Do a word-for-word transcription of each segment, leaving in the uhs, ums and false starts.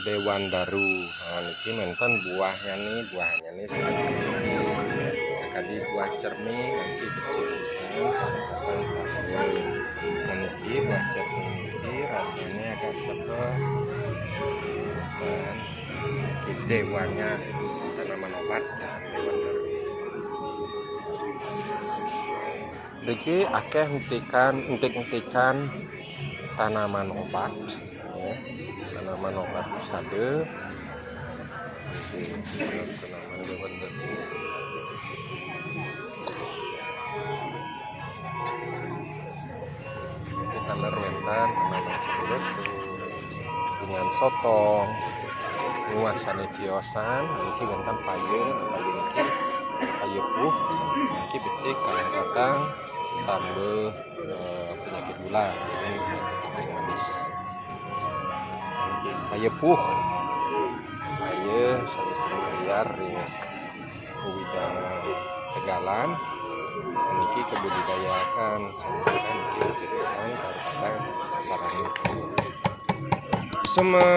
Dewan Daru. Nah, niki menten buahnya nih, buahnya nih sakadi, sakadi buah cermin, niki becik pisan. Nah, niki buah cermin niki rasanya agak sepet. Dan niki dewanya tanaman obat, ya, Dewan Daru. Niki akeh entikan, entik-entikan tanaman obat, ya. Tanaman obat sada. Niki tanaman obat. Niki taler wenten tanaman sebelut dengan sotong. Miwah sane tiosan, niki wenten paye, paye niki, paye puh, niki becik kadang-kadang tambah, eh, penyakit gula, ini penyakit kencing manis. Niki paye puh, paye sane liar ring uwidang tegalan, niki kebudidayakan, sane niki becik pisan kadang-kadang sarana. Sama,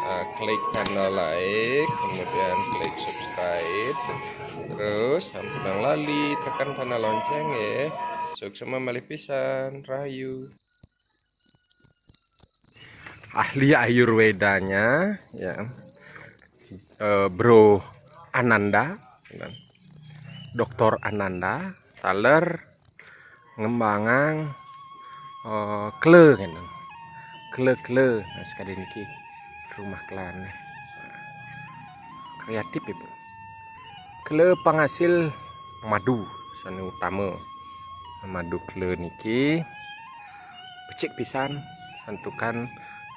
eh, klik tanda like, kemudian klik subscribe, terus sampunang lali tekan tanda lonceng ya. Suksma malih pisan, rahayu. Ahli Ayurwedanya, ya, eh, Bro Ananda, Doktor Ananda, taler ngembangang, eh, kle, ngenten. Kle-kle, nah, sekali niki rumah kelane. Kreatif, Ibu. Kle pangasil madu sane utama. Madu kle niki becik pisan, santukan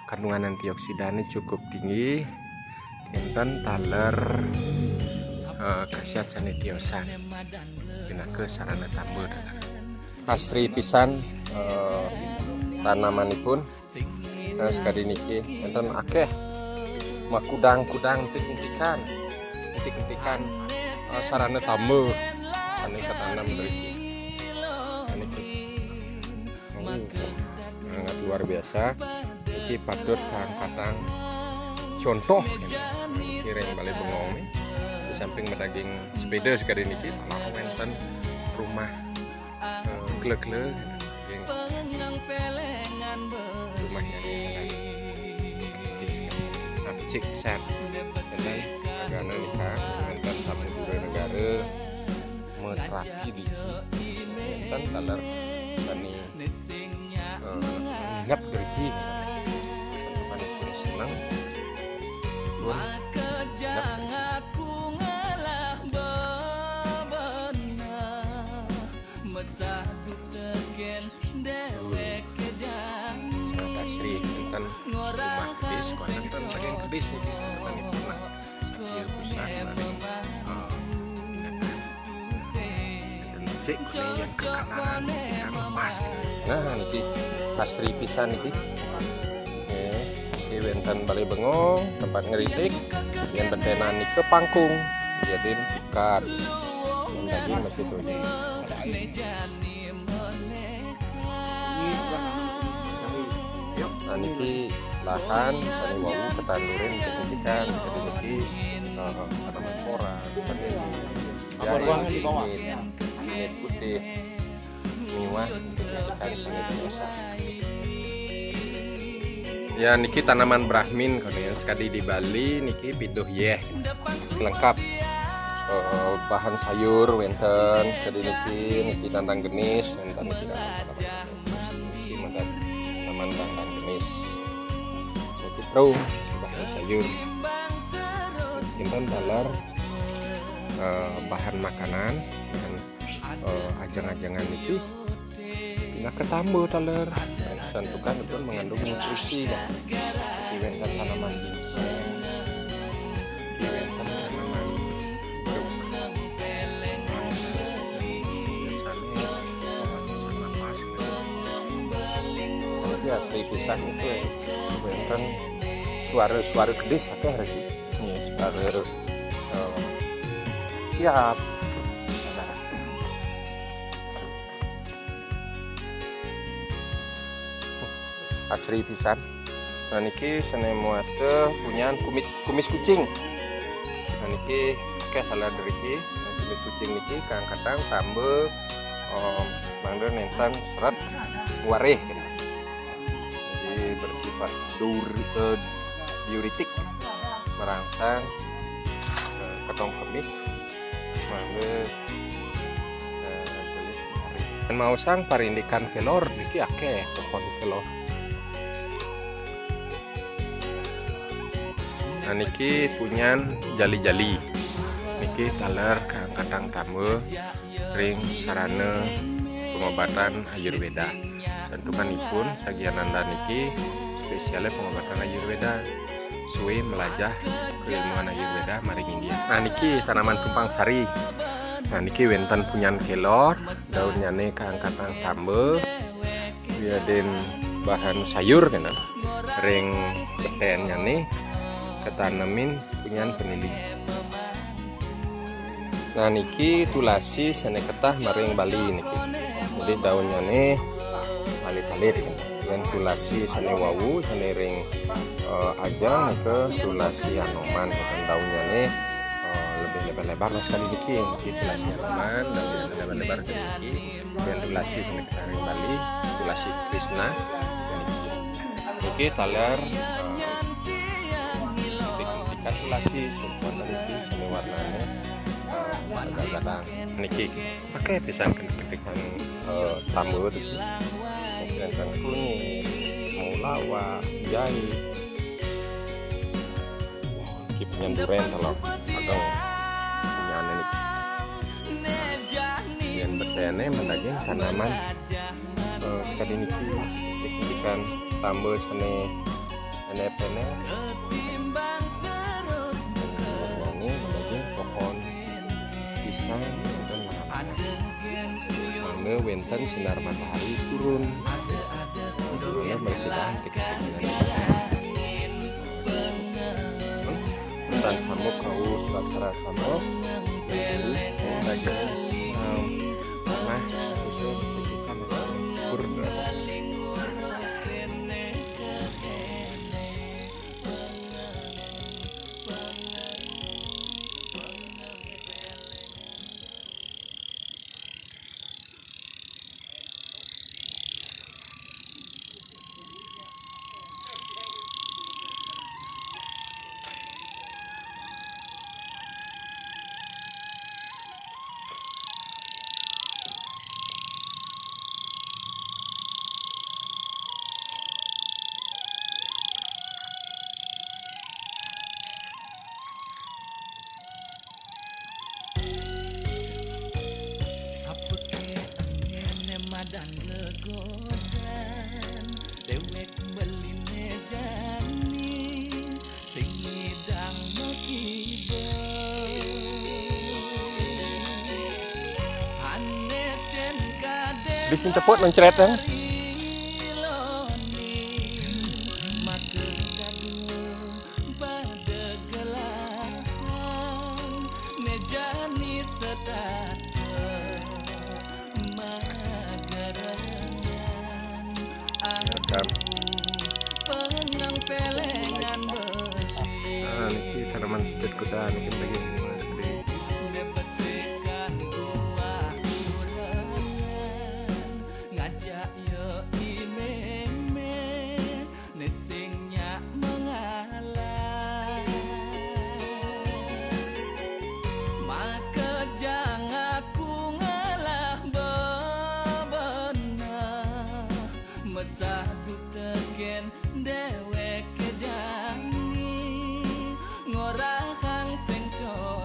kandungan antioksidane cukup tinggi, kinten taler, eh, khasiat sane tiosan. Pinaka sarana tamba. Asri pisan, eh, tanamanipun. Nah, sekadi niki, enten akeh makudang-kudang entik-entikan. Entik-entikan, eh, sarana tamba ane katanem mriki. Niki. Oh, sangat luar biasa. Niki patut kangkatang contoh, niki ring Bale Bengong nih. Di samping madaging sepeda sekadi niki, taler wenten rumah, eh, kle-kle, nggih. Rumahnya nih, nah, becik sekali. Nah, becik pisan. Enten ragane nika, enten tamu dura negara, materapi niki. Enten taler sane, eh, nginep mriki. Enten seneng pun nginep mriki. Sangat asri, enten rumah gedis, wah, enten bagian gedis niki, enten pernah sakit besar, eh, pindah. Enten becik, kuning, yang kekanan, yang emas. Nah, niki asri pisan niki. Nggih, niki wenten Bale Bengong, tempat ngeritik, yen betenan nika pangkung, jadi ikat. Yen daging masih tuning. Nah, niki lahan sane wau ketandurin kecantikan, jadi niki, eh, tanaman koran, jahe, kunyit, kunyit putih, miwah kecantikan sane biasa. Ya, niki tanaman Brahmin, kono ya, sekadi di Bali niki piduh yeh. Lengkap. Eh, bahan sayur wenten sekadi niki, niki nandang genis, wenten niki nandang tanaman. Niki mantan tanaman nandang genis. Niki terus bahan sayur. Kinten taler, eh, bahan makanan, bahan, eh, ajeng-ajengan niki pinaka tamba taler. Santukan pun mengandung nutrisi, Pak. Niki wenten tanaman ginseng, niki wenten tanaman jeruk. Biasane obat sesak napas, gitu. Tapi asri pisan niku, ya. Wenten suara-suara gedis akeh lagi. Ini suara, eh, siap. Asri pisan. Nah, niki sané muasté punyan kumis, kumis kucing. Nah, niki kéh salah deriki. Nah, kumis kucing niki kadang-kadang tambah, em, mangda nénten seret warih gitu. Jadi bersifat dur-, eh, diuretik, merangsang, eh, kedong kemih, mangda, eh, gelis warih. Maosang parindikan kelor niki akéh pohon kelor. Nah, niki punyan jali-jali. Niki taler kadang-kadang tambah ring sarana pengobatan Ayurveda. Santukanipun sagiananda niki spesialnya pengobatan Ayurveda. Suwe melajah keilmuan Ayurveda maring India. Nah, niki tanaman tumpang sari. Nah, niki wénten punyan kelor, daunnyané kadang-kadang tambah, wiadin bahan sayur kénten. Ring beténnyané katanemin punyan penili. Nah, niki tulasi sané ketah maring Bali niki. Jadi daunnyané alit-alit. Dan tulasi sané wau sané ring, eh, ajeng nika tulasi Anoman, dan daunnyané, eh, lebih lebar-lebar. Nah, sekadi niki, niki tulasi Anoman, dan lebar-lebar niki. Dan tulasi sané ketah ring Bali, tulasi Krishna. Niki taler, eh, tingkat tulasi, sané warnané, eh, gadang. Niki akéh pisan kentik-kentikan, eh, tambah niki. Mungkin kuning, mau lawa, jahé. Niki punyan durén taler ageng punyané niki. Yén beténné madaging tanaman, eh, sekadi niki, kentik-kentikan tambah sané énép-énép. Ini madaging pohon pisang dan mangga wénten sinar matahari turun. Mangga bersih banget. Pesan samuk kau surat sarat samuk. Jadi, mau belajar, em, tanah itu bisa syukur. Apa ké ané madan gegodan, déwék beliné jani, sing ngidang makiba. Ané cén kadén. Di sini cepot mencret, kan? Maka gaduh pada gelahan, né jani setata magarangan. Rekam. Penang pelengan beli. Nah, niki tanaman sujud kuda, niki lagi mulai gede. Né besikan buah kurangan, ngajak yo imémé. Né sing nyak mangalah, maka jang aku ngalah bebenah. Mesah duh tekén déwék jani, ngorahang sing co-